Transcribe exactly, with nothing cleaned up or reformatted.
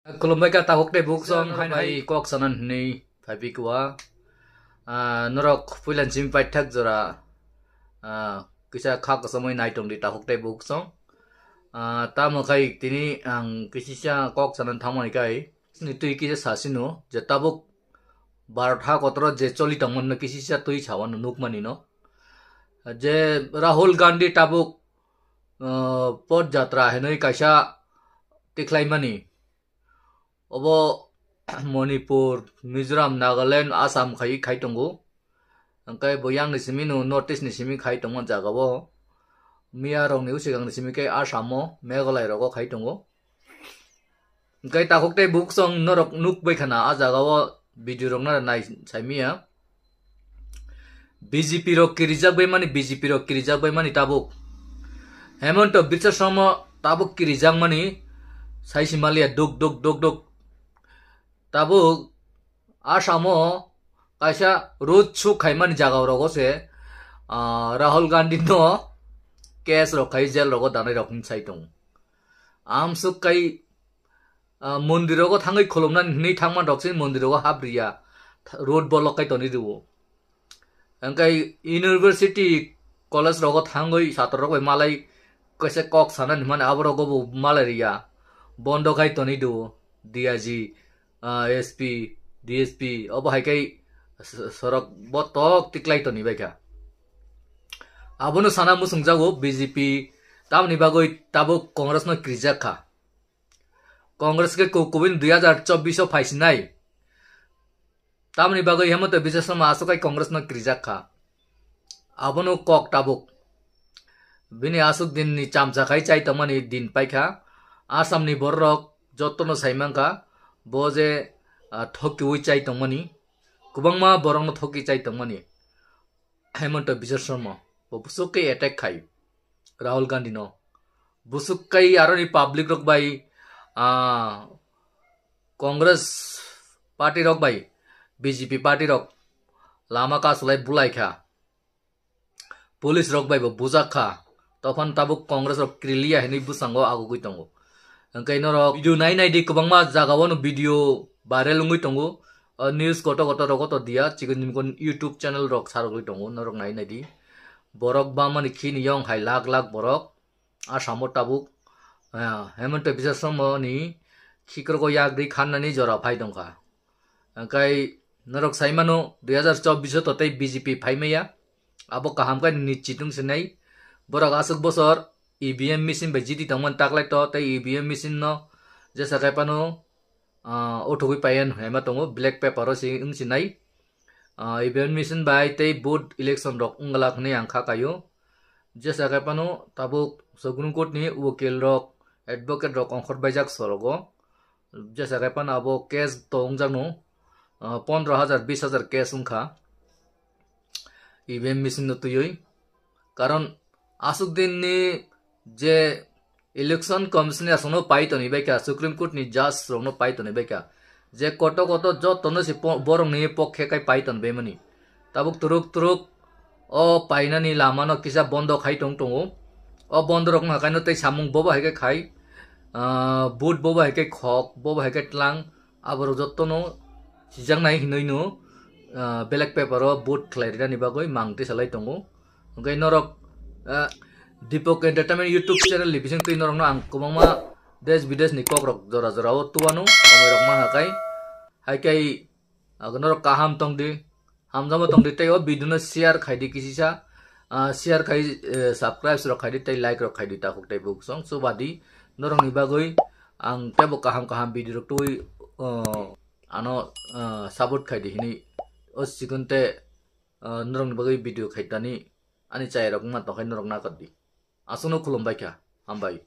Khulumbai kha takhuk tei bukhuk song, hai hai kok sanan hwnwi phaibi kua. Ah, norok puilan simi paithak jora, ah, kisa kha kwchangwi nai tongdi takhuk tei bukhuk song. Ah, tamo khai tini ang kisisa kok sanan thangmani khai, ni twi kisa sasino je tabuk Bharat ha kotoro je choli tongmani no kisisa twi sawano nukmani no. Je Rahul Gandhi tabuk, ah, pod jatra hinwi kaisa tikhlaimani. Obo Manipur, Mizoram, Nagaland, Assam khai, khai tongo. Hwnkhe bo yang ni simi no North East ni simi khai tongma jaga o. Miya rok ni usigang ni simi khe Assam o, Meghalaya rogo khai tongo. Hwnkhe takhuk tei bukhuk song norok nukbai khana a jaga o video rok no nai saimiya. B J P rok kirijak bai mani, B J P rok kirijak bai mani tabuk. Hemanta Biswa Sarma tabuk kirijak mani sai si maliya duk duk duk duk. Tabuk Assam o kaisa road show khaimani jaga rogo se, ah, Rahul Gandhi no case rok khai jail rogo danai rok hwn sai tong. Amsuk kai, ah, mondir rogo thangwi khulumnani hwnwi thangma rok se mondir rogo hap riya, road block kai toni rwo. Hwnkhe university, college rogo thangwi sator rok bai malai kaisa kok sanani hwnmani abo rogo bo malai riya, bondo khai toni rwo, D I G, ah, S P, D S P, obo hai khe s-, sorok bo tok tiklai toni bai kha. Abono sana muchungjago B J P, tamoni bagwi tabuk Congress no kirijak kha. Congress khe ku-, kubui dui hazar chobbish o phaisinai. Tamoni bagwi Hemanta Biswa Sarma aswk hai Congress no kirijak kha. Abono kok tabuk. Bini aswk din ni chamcha khai chai tongmani din paikha. Assam ni borok jotono sai mankha. Bo je, ah, thokiwi chai tongmani. Kwbangma borokno thoki chai tongmani. Hemanta Biswa Sarma. Bo bwswk khe attack khai. Rahul Gandhi no. Bwswk kai aroni public rok bai, ah, Congress party rok bai, B J P party rok lama kasulai bulai kha. Police rok bai bo bujak kha. Tophan tabuk Congress rok kirilia hinwi bwskango agugwi tongo. Hwnkhe norok video nai nai di, kwbangma jaga o no video viral wngwi tongo. O news koto koto rogo to dia, chikon chikon YouTube channel rok sarogwi tongo, norok nai nai di. Borok bangmani khini yong hai lakh lakh borok Assam o tabuk, ah, Hemanta Biswa Sarma ni khikrogo yagri khannani jora phai tongkha. Hwnkhe norok sai mano, dui hazar chobbish o to tei B J P phai maya. Abo kaham khe nichit wng sinai. Borok aswk bosor E V M machine bai jiti tongmani taklai to, tei E V M machine no jesa khai phano, ah, uthugwi payan hwnwi ma tongo, black paper o se wng sinai. Ah, E V M machine bai tei vote election rok wng glak hwnwi ang kha kaio. Jesa khai phano tabuk Supreme Court ni ukil rok, advocate rok ongkhor baijak sorogo. Jesa khai phano abo case to wngjakno, ah, pondro hajar, bish hajar case wngkha E V M machine no twiwi. Karon aswk din ni je Election Commission ni aswkno pai toni bai kha, Supreme Court ni judge rokno pai toni bai kha. Je koto koto jotono se po-, borokni pokhe kai pai toni bai mani. Tabuk turuk turuk o painani lamano kisa bondo khai tong tongo. O bondo rok wngkha kaino tei samung bobo hai khe khai, ah, vote bobo hai khe khok, bobo hai khe tlang, aborok jotono sijaknai hinwi no, ah, ballot paper o vote khlai rinani bagwi mang tisalai tongo. Hwnkhe norok, ah, Deepak Entertainment YouTube channel ni bisingtwi norokno ang kwbangma desh bidesh ni kok rok jora jora o tuwano, komoi rok maha kai. Hai kai, ah, norok kaham tongdi, hamjakma tongdi, tei o video no share khaidi kisisa, ah, share khai, eh, subscribe rok khaidi, tei like rok khaidi, takhuk tei bukhuk song chubadi. Norokni bagwi ang teibo kaham kaham video rok twi, oh, ano, ah, support khaidi hinwi o chikon te, ah, norokni bagwi video khaitani ani chayarok wngma tongkhe norok nakardi. Aswkno khulumbai kha, hambai.